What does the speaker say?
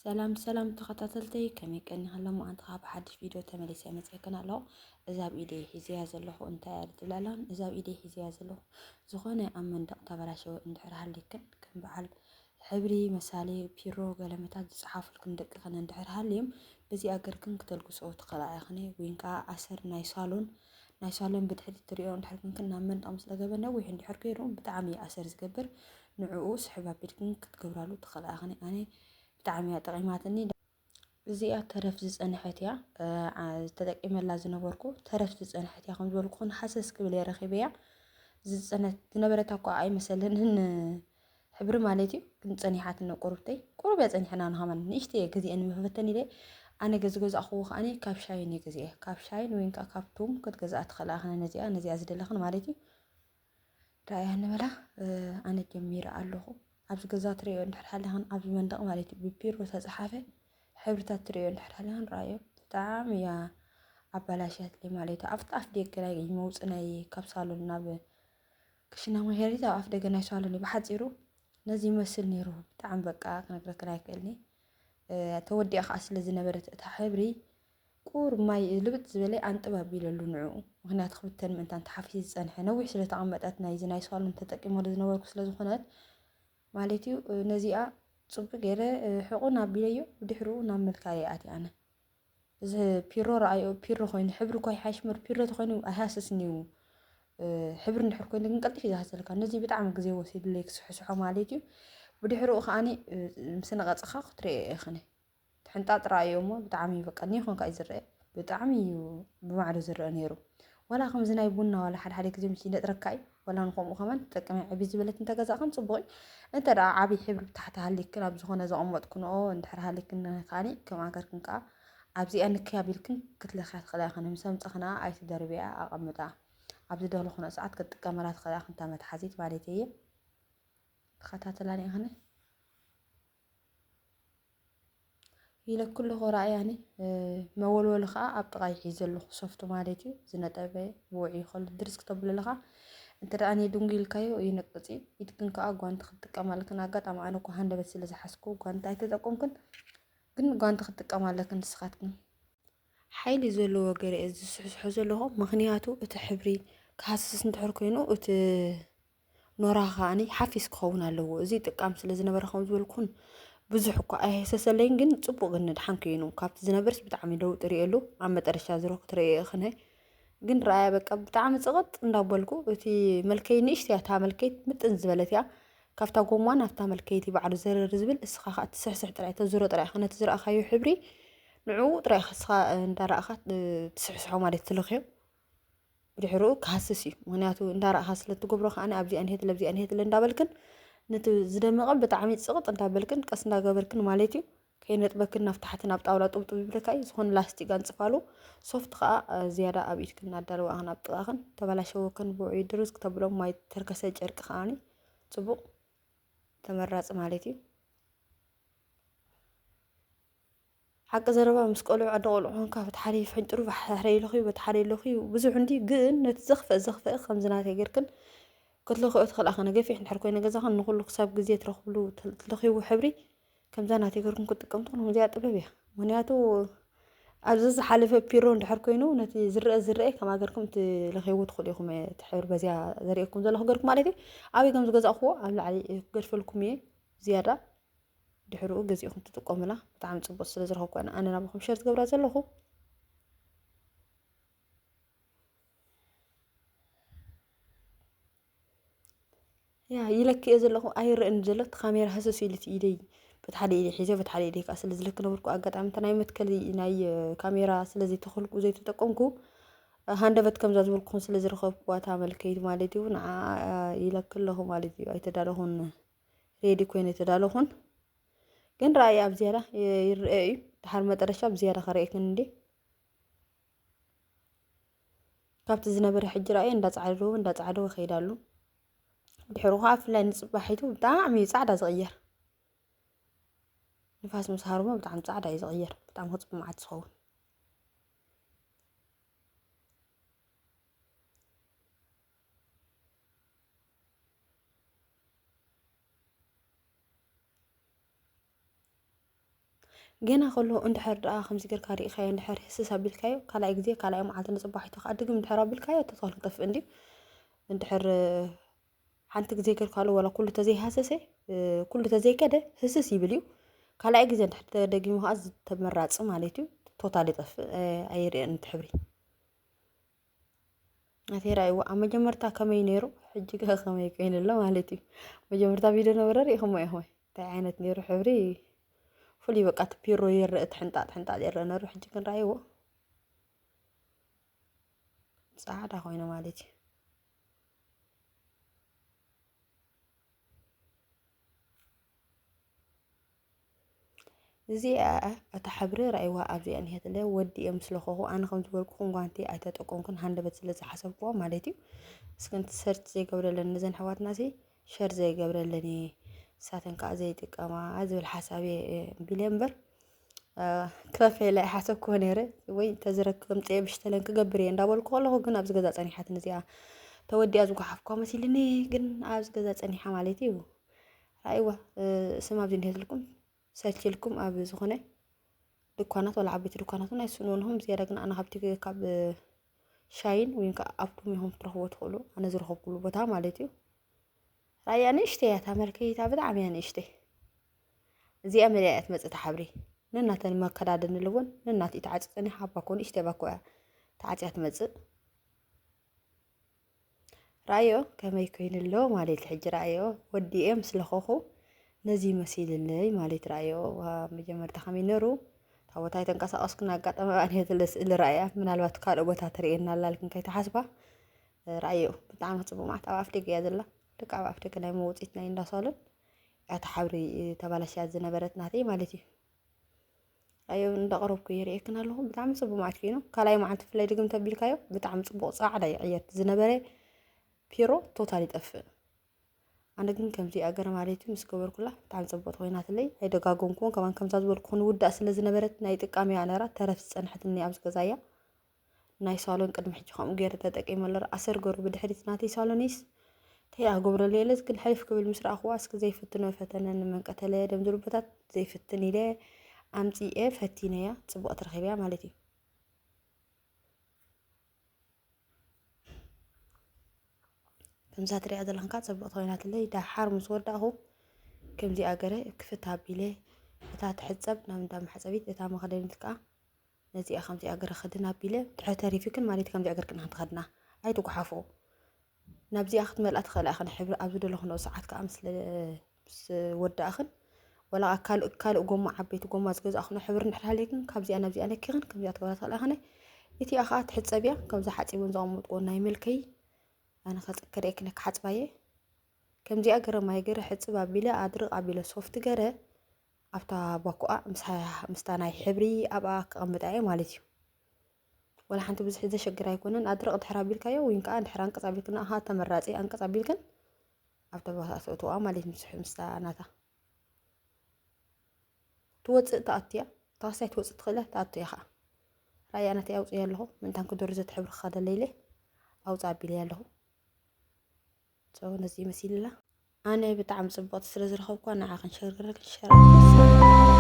ሰላም ሰላም ተኸታተልተይ፣ ከመይ ቀኒኽን? ሎማዓንቲ ኸኣ ብሓድሽ ቪድዮ ተመሊሰ መጺኤክን ኣለኹ። እዛ ኣብ ኢደይ ሒዘያ ዘለኹ እንታይ እያ ትብላ ኣላ? እዛ ኣብ ኢደይ ሒዘያ ዘለኹ ዝኾነ ኣብ መንደቕ ተበላሸወ እንድሕር ሃልይክን፣ ከም በዓል ሕብሪ፣ መሳሊ፣ ፒሮ፣ ገለመታት ዝጸሓፉልክን ደቅኽን እንድሕር ሃልዮም፣ በዚኣ ገርክን ክተልግስኦ ትኽእላ ኢኽን። ወይን ከኣ ኣሰር ናይ ሳሎን፣ ናይ ሳሎን ብድሕሪት ትሪኦ እንድሕር ኮንክን ናብ መንደቕ ምስ ለገበ ነዊሕ እንድሕር ገይሩ ብጣዕሚ እዩ ኣሰር ዝገብር። ንዕኡ ስሕብ ኣቢልክን ክትገብራሉ ትኽእላ ኢኽን። ኣነ ብጣዕሚ እያ ጠቒማትኒ። እዚኣ ተረፍ ዝጸንሐት እያ፣ እ፣ ዓ-፣ ተጠቂመላ ዝነበርኩ ተረፍ ዝጸንሐት እያ። ከም ዝበልኩኽን ሃሰስ ክብል እየ ረኺበያ። ዝጸነት ዝነበረት እኳ ኣይመሰለንን፣ ሕብሪ ማለት እዩ፣ ግን ጸኒሓትኒ ቁሩብተይ። ቁሩብ እያ ጸኒሕና ንኸማን ንእሽተይ እየ ገዚአ ንመፈተኒ ኢለ። ኣነ ገ-፣ ዝገዛእኽዎ ከኣኒ ካብ ሻይን እየ ገዚአ። ካብ ሻይን ወይ ከዓ ካብ ቱም ክትገዝኣ ትኽእላ ኢኽን ነዚኣ፣ ነዚኣ ዝደለኽን ማለት እዩ። ረኣያ ንበላ፣ እ፣ ኣነ ጀሚረ ኣለኹ። ኣብዚ ገዛ ትርእዮ እንድሕር ሃሊኽን፣ ኣብዚ መንደቕ ማለት እዩ፣ ብፒሮ ዝተጻሓፈ ሕብርታት ትርእዮ እንድሕር ሃሊኽን፣ ረኣዮ። ብጣዕሚ እያ ኣባላሽያትለይ ማለት እዩ። ኣብቲ ኣፍ ደገ ናይ መውጽኢ ናይ ካብ ሳሎን ናብ ክሽና መሄሪት ኣብ ኣፍ ደገ ናይ ሳሎን እዩ። ብሓጺሩ ነዚ ይመስል ነይሩ። ብጣዕሚ በቃ ክነግረክን ኣይክእልኒ። እ፣ ተወዲኣ ከኣ ስለ ዝነበረት እታ ሕብሪ፣ ቁሩብ ማይ ልብጥ ዝበለ ኣንጥብ ኣቢለሉ ንዕኡ። ምኽንያቱ ክብተን ምእንታን ተሓፊሱ ዝጸንሐ ነዊሕ ስለ ተቐመጠት ናይዚ ናይ ሳሎን ተጠቂመሉ ዝነበርኩ ስለ ዝኾነት ማለት እዩ። ነዚኣ ጽቡቕ ገይረ፣ እ፣ ሕቑን ኣቢለዮ ብድሕሪኡ ናብ ምልካየ ኣትየ ኣነ። እዚ ፒሮ ረኣዮ፣ ፒሮ ኮይኑ ሕብሪ እኳ ይሓይሽ እምበር ፒሮ ተኾይኑ ኣይሃስስን እዩ። እ፣ ሕብሪ እንድሕር ኮይኑ ግን ቀልጢፉ እዩ ዝሃሰልካ። ነዚ ብጣዕሚ ግዜ ወሲዱለይ ክስሕስሖ ማለት እዩ። ብድሕሪኡ ከኣኒ፣ እ፣ ምስ ነቐጽኻ ክትርእዮ ኢኽን። ትሕንጣጥ ረኣዮ እሞ ብጣዕሚ እዩ በቃ ኒኾን ከኣ እዩ ዝረአ። ብጣዕሚ እዩ ብማዕዶ ዝረአ ነይሩ። ዋላ ከምዚ ናይ ቡና ዋላ ሓደ ሓደ ግዜ ምስ ይነጥረካ እዩ። ዋላ ንኸምኡ ከማን ትጠቀሚ ዕብይ ዝበለት እንተገዛእኽን ጽቡቕ እዩ። እንተ ደኣ ዓብይ ሕብሪ ብታሕቲ ሃሊክን ኣብ ዝኾነ ዘቐመጥክንኦ እንድሕር ሃሊክን ከኣኒ ከም ኣገርክን ከኣ ኣብዚኣ ንክይ ኣቢልክን ክትለኽያ ትኽእላ ኢኽን። ምስ ኣምጻኽንኣ ኣይትደርብያ፣ ኣቐምጣ። ኣብ ዝደለኹንኦ ሰዓት ክትጥቀመላ ትኽእላ ኢኽን እታ መትሓዚት ማለተይ እየ። ተኸታተላኒ ኢኽን። ኢለኪ ኣለኹ ረኣያኒ፣ እ፣ መወልወሊ ኸኣ ኣብ ጥቓይ ሒዘ ኣለኹ፣ ሶፍት ማለት እዩ፣ ዝነጠበ ብውዑይ ከሎ ድርስ ክተብሎ ኣለኻ። እንተ ደኣ ንድንጉ ኢልካዮ ይነቅጽ እዩ። ኢድክን ከኣ ጓንቲ ክትጥቀማ ኣለክን። ኣጋጣሚ ኣነ እኮ ሃንደበት ስለ ዝሓዝኩ ጓንቲ ኣይተጠቀምኩን፣ ግን ጓንቲ ክትጥቀማ ኣለክን ንስኻትክን። ሓይሊ ዘለዎ ገለ እየ ዝስሕስሖ ዘለኹ፣ ምኽንያቱ እቲ ሕብሪ ክሃስስ እንድሕር ኮይኑ እቲ ኖራ ከኣኒ ሓፊስ ክኸውን ኣለዎ። እዚ ጥቃም ስለ ዝነበረ ከም ዝበልኩን ብዙሕ እኳ ኣይሃሰሰለይን፣ ግን ጽቡቕ ግን ንድሓን ኮይኑ ካብቲ ዝነበርስ ብጣዕሚ ለውጢ ርእየሉ። ኣብ መጠረሻ ዝሮ ክትርእየ እኽነ ግን ረኣያ በቃ ብጣዕሚ ጽቕጥ እንዳበልኩ እቲ መልከይ ንእሽተይ እያ፣ እታ መልከይት ምጥን ዝበለት እያ። ካብታ ጎማ ናብታ መልከይቲ ባዕሉ ዘረር ዝብል እስኻ ከኣ ትስሕስሕ ጥራይ ተዝሮ ጥራይ ኢኻ ነቲ ዝረኣኻዮ ሕብሪ ንዕኡ ጥራይ ኢኻ እስኻ እንዳረኣኻ፣ እ፣ ትስሕስሖ ማለት ትልኽዮ። ብድሕሪኡ ክሃስስ እዩ። ምኽንያቱ እንዳረኣኻ ስለ እትገብሮ ከኣ ኣብዚኣ እንሄት ለብዚኣ እንሄት ለ እንዳበልክን ነቲ ዝደመቐ ብጣዕሚ ጽቕጥ እንዳበልክን ቀስ እንዳገበርክን ማለት እዩ። ከይነጥበክን ናብ ታሕቲ ናብ ጣውላ ጥብጥብ ይብለካ እዩ። ዝኾነ ላስቲክ ኣንጽፋሉ። ሶፍት ከኣ፣ እ፣ ዝያዳ ኣብ ኢድክን ኣዳልዋኽን ኣብ ጥቓኽን ተበላሸወክን ብውዑይ ድርዝ ክተብሎም ማይ ተርከሰ ጨርቂ ከኣኒ ጽቡቕ ተመራጺ ማለት እዩ። ሓቂ ዘረባ ምስ ቆልዑ ኣደ ቆልዑ ኮንካ በቲ ሓደ ይፍሕንጭሩ፣ በቲ ሓደ ይለኽዩ፣ በቲ ሓደ ይለኽዩ። ብዙሕ እንዲ ግን ነቲ ዘኽፍአ ዘኽፍአ ከምዚ ናተይ ጌርክን ክትለኽዮ ትኽእላ። ከነ ገፊሕ እንድሕር ኮይነ ገዛኽን ንኹሉ ክሳብ ግዜ ትረኽብሉ ትል-፣ ትለኽይዎ ሕብሪ ከምዛ ናተይ ጌርኩም ክትጥቀሙ ትኽእሉ። ከምዚኣ ጥበብ እያ። ምኽንያቱ ኣብዚ ዝሓለፈ ፒሮ እንድሕር ኮይኑ ነቲ ዝረአ ዝረአ ከምኣ ጌርኩም ትለኽይዎ ትኽእሉ ኢኹም። እቲ ሕብሪ በዚኣ ዘርእየኩም ዘለኹ ጌርኩም ማለት እዩ። ኣበይ ከም ዝገዛእኩዎ ኣብ ላዕሊ ክገድፈልኩም እየ ዝያዳ። ድሕሪኡ ገዚእኹም ትጥቀሙላ። ብጣዕሚ ጽቡቕ ስለ ዝረኸብኩ ኣነ፣ ኣነ ናባኹም ሸር ዝገብራ ዘለኹ። ያ፣ ኢለኪ እየ ዘለኹ፣ ኣይረእን ዘሎ እቲ ካሜራ ህስስ ኢሉ እቲ ኢደይ። በቲ ሓደ ኢደይ ሒዘ፣ በቲ ሓደ ኢደይ ከኣ ስለ ዝለኪ ነበርኩ። ኣጋጣሚ እንተ ናይ መትከሊ ናይ፣ እ፣ ካሜራ ስለ ዘይተኸልኩ፣ ዘይተጠቀምኩ፣ እ፣ ሃንደበት ከምዛ ዝበልኩኹን ስለ ዝረኸብኩዋ እታ መልከይቲ ማለት እዩ። ንዓ ኢለኪ ኣለኹ ማለት እዩ። ኣይተዳለኹን፣ ሬዲ ኮይነ ኣይተዳለኹን። ግን ረኣይ ኣብ ዝያዳ ይ-፣ ይረአ እዩ። ድሓር መጠረሻ ብዝያዳ ከርእየክን እንዴ። ካብቲ ዝነበረ ሕጂ ረኣየ እንዳጻዕደዎ፣ እንዳጻዕደዎ ይኸይድ ኣሎ። ድሕሩ ኸዓ ብፍላይ ንጽባሒቱ ብጣዕሚ እዩ ጻዕዳ ዝቕየር። ንፋስ ምስ ሃረሞ ብጣዕሚ ጻዕዳ እዩ ዝቕየር። ብጣዕሚ ክጽብቕ መዓት ዝኸውን። ገና ከሎ እንድሕር ደኣ ከምዚ ጌርካ ርኢኻዮ፣ እንድሕር ህስስ ኣቢልካዮ፣ ካልኣይ ግዜ፣ ካልኣይ መዓልቲ ንጽባሒቱ ከኣ ድግም እንድሕር ኣቢልካዮ፣ ተተኽሉ ክጠፍእ እንድዩ። እንድሕር ሓንቲ ግዜ ጌርካሉ፣ ዋላ ኩሉ ተዘይሃሰሰ፣ ኩሉ ተዘይከደ፣ ህስስ ይብል እዩ። ካልኣይ ግዜ እንድሕር ተደጊሙ ከኣ፣ ተመራጺ ማለት እዩ፣ ቶታል ይጠፍእ፣ ኣይርእየን እቲ ሕብሪ። ኣተይ ረኣይዎ ኣብ መጀመርታ ከመይ ነይሩ፣ ሕጂ ከ ከመይ ኮይኑ ኣሎ ማለት እዩ። መጀመርታ ቪድዮ ነበረ ርኢኹሞ ኢኹም። እንታይ ዓይነት ነይሩ ሕብሪ፣ ፍሉይ በቃ፣ እቲ ፒሮ ይረአ፣ እቲ ሕንጣጥ ሕንጣጥ ይረአ ነይሩ። ሕጂ ግን ረኣይዎ፣ ጻዕዳ ኮይኑ ማለት እዩ። እዚኣ እታ ሕብሪ ረኣይዋ ኣብዚኣ እኒሄትለ፣ ወዲኤ ምስ ለኸኹ፣ ኣነ ከም ዝበልኩኹም ጓንቲ ኣይተጠቀምኩን፣ ሃንደበት ስለ ዝሓሰብክዎ ማለት እዩ። እስኪ እንቲ ሰርች ዘይገብረለን ነዘን ኣሕዋትናሲ ሸር ዘይገብረለን እየ፣ ንሳተን ከዓ ዘይጥቀማ ዝብል ሓሳብ እየ፣ እ፣ ቢለ እምበር፣ እ፣ ክረፌ ኢለ ኣይሓሰብክዎ ነይረ። ወይ እንተዝረክብ ኣምፅኤ ብሽተለን ክገብር እየ እንዳበልኩ ከለኹ ግን ኣብዚ ገዛ ፀኒሓትን እዚኣ ተወዲኣ ዝጓሓፍኳ መሲልኒ፣ ግን ኣብዚ ገዛ ፀኒሓ ማለት እዩ። ረኣይዋ፣ እ፣ ስም ኣብዚ እንሄትልኩም ሰልችልኩም ኣብ ዝኾነ ድኳናት፣ ዋላ ዓበይቲ ድኳናት እውን ኣይስእንዎ ንኹም። ዝያዳ ግን ኣነ ካብቲ ካብ ሻይን ወይ ከዓ ኣብኩም ኢኹም ክትረኽብዎ ትኽእሉ፣ ኣነ ዝረኸብኩሉ ቦታ ማለት እዩ። ረኣያ ንእሽተይ እያ እታ መልከይታ፣ ብጣዕሚ እያ ንእሽተይ። እዚኣ መሊኣ እያ ትመጽእ እታ ሕብሪ። ነናተን መከዳድን ኣለወን፣ ነናት ተዓጽዩ ጸኒሓ ባኮ፣ ንእሽተይ ባኮ እያ ተዓጽያ ትመጽእ። ረኣዮ ከመይ ኮይኑ ኣሎ ማለት እዩ። ሕጂ ረኣዮ ወዲኤ ምስ ለኸኹ ነዚ መሲልለይ ማለት እዩ። ረኣዮ ዋ፣ መጀመርታ ከመይ ነሩ እታ ቦታ ኣይተንቀሳቐስኩን፣ ኣጋጣሚ ኣብኣ ነየትለ ስእሊ ረኣያ። ምናልባት ካልእ ቦታ ተርእየና ኣላ ኢልክን ከይትሓስባ። ረኣዮ ብጣዕሚ ጽቡቕ ማለት ኣብ ኣፍደገ እያ ዘላ። ደቂ ኣብ ኣፍደገ ናይ መወጺት ናይ እንዳ ሳሎን እያ እታ ሕብሪ ተባላሽያ ዝነበረት ናተይ ማለት እዩ። ኣዮ እንዳቐረብኩ የርእየክን ኣለኹ። ብጣዕሚ ጽቡቕ መዓት ኮይኑ ካልኣይ መዓልቲ ብፍላይ ድግም ተቢልካዮ ብጣዕሚ ጽቡቕ ጻዕዳ ይቕየር። ዝነበረ ፒሮ ቶታል ይጠፍእ። ኣነ ግን ከምዚ ኣገረ ማለት እዩ ምስ ገበርኩላ ብጣዕሚ ጽቡቕቲ ኮይናትለይ። ኣይደጋገምኩዎን ከማን ከምዛ ዝበልኩ ክንውዳእ ስለ ዝነበረት ናይ ጥቃም እያ ነራ ተረፍ ዝጸንሐትኒ ኣብዚ ገዛ እያ። ናይ ሳሎን ቅድሚ ሕጂ ከምኡ ገይረ ተጠቂመ ኣለኹ። ኣሰር ገሩ ብድሕሪት ናተይ ሳሎን እዩስ እንታይ ደኣ ክገብረሉ እየ ኢለስ ግን ሕልፍ ክብል ምስ ረኣኽዋ እስኪ ዘይፍትኖ ፈተነ ንመን ቀተለ ደም ዝልቦታት ዘይፍትን ኢለ ኣምጺኤ ፈቲነያ ጽቡቕቲ ረኺበያ ማለት እዩ። ከምዛ ትሪኣ ዘለኽን ከዓ ጽብቕቲ ኮይናትለይ። ደሓር ምስ ወዳእኹ ከምዚኣ ገረ ክፍት ኣቢለ እታ ትሕጸብ ናብ እንዳ መሕጸቢት፣ እታ መኽደኒት ከዓ ነዚኣ ከምዚኣ ገረ ክድን ኣቢለ ድሕሪ ተሪፊክን ማለት እዩ። ከምዚኣ ገርክን ኢኽን ትኸድና፣ ኣይትጓሓፎ። ናብዚኣ ክትመልኣ ትኽእላ ኢኽን ሕብሪ ኣብ ዝደለኽንኦ ሰዓት ከዓ ምስ ለ-፣ ምስ ወዳእኽን ወላ ካልእ፣ ካልእ ጎማ ዓበይቲ ጎማ ዝገዛእኽንኦ ሕብሪ እንድሕር ሃልየክን ካብዚኣ ናብዚኣ ነኪኽን ከምዚኣ ትገብራ ትኽእላ ኢኽን። እቲኣ ከዓ ትሕጸብ እያ። ከምዚ ሓጺቦም ዘቐመጥዎ ናይ መልከይ ኣነ ከጽ-፣ ከርእየክን እየ ክሓጽባ እየ። ከምዚኣ ገረ ማይ ገረ ሕጽብ ኣቢለ ኣድርቕ ኣቢለ ሶፍት ገረ ኣብታ ባኮኣ ምስታ ናይ ሕብሪ ኣብኣ ከቐምጣ እየ ማለት እዩ። ወላ ሓንቲ ብዙሕ ዘሸግር ኣይኮነን። ኣድርቕ ድሕር ኣቢልካዮ ወይ ከዓ ድሕር ኣንቀጽ ኣቢልክን ኣኻ ተመራጺ ኣንቀጽ ኣቢልክን ኣብታ ቦታ ተእትዋ ማለት እዩ። ምስታ ናታ ትወጽእ ትኣቱ እያ። ተዋሳይ ትወጽእ ትኽእለ ትኣቱ እያ ኸዓ። ራእያ ናተይ ኣውጽእ ኣለኹ። ምእንታን ክዶር ዘትሕብሪ ክኸደለ ኢለ ኣውጽእ ኣቢለ ኣለኹ። ሶ ነዚ ይመስል ኢላ። ኣነ ብጣዕሚ ጽቡቕቲ ስለ ዝረኸብኳ ንዓኽን ሸር ገረክን ሸር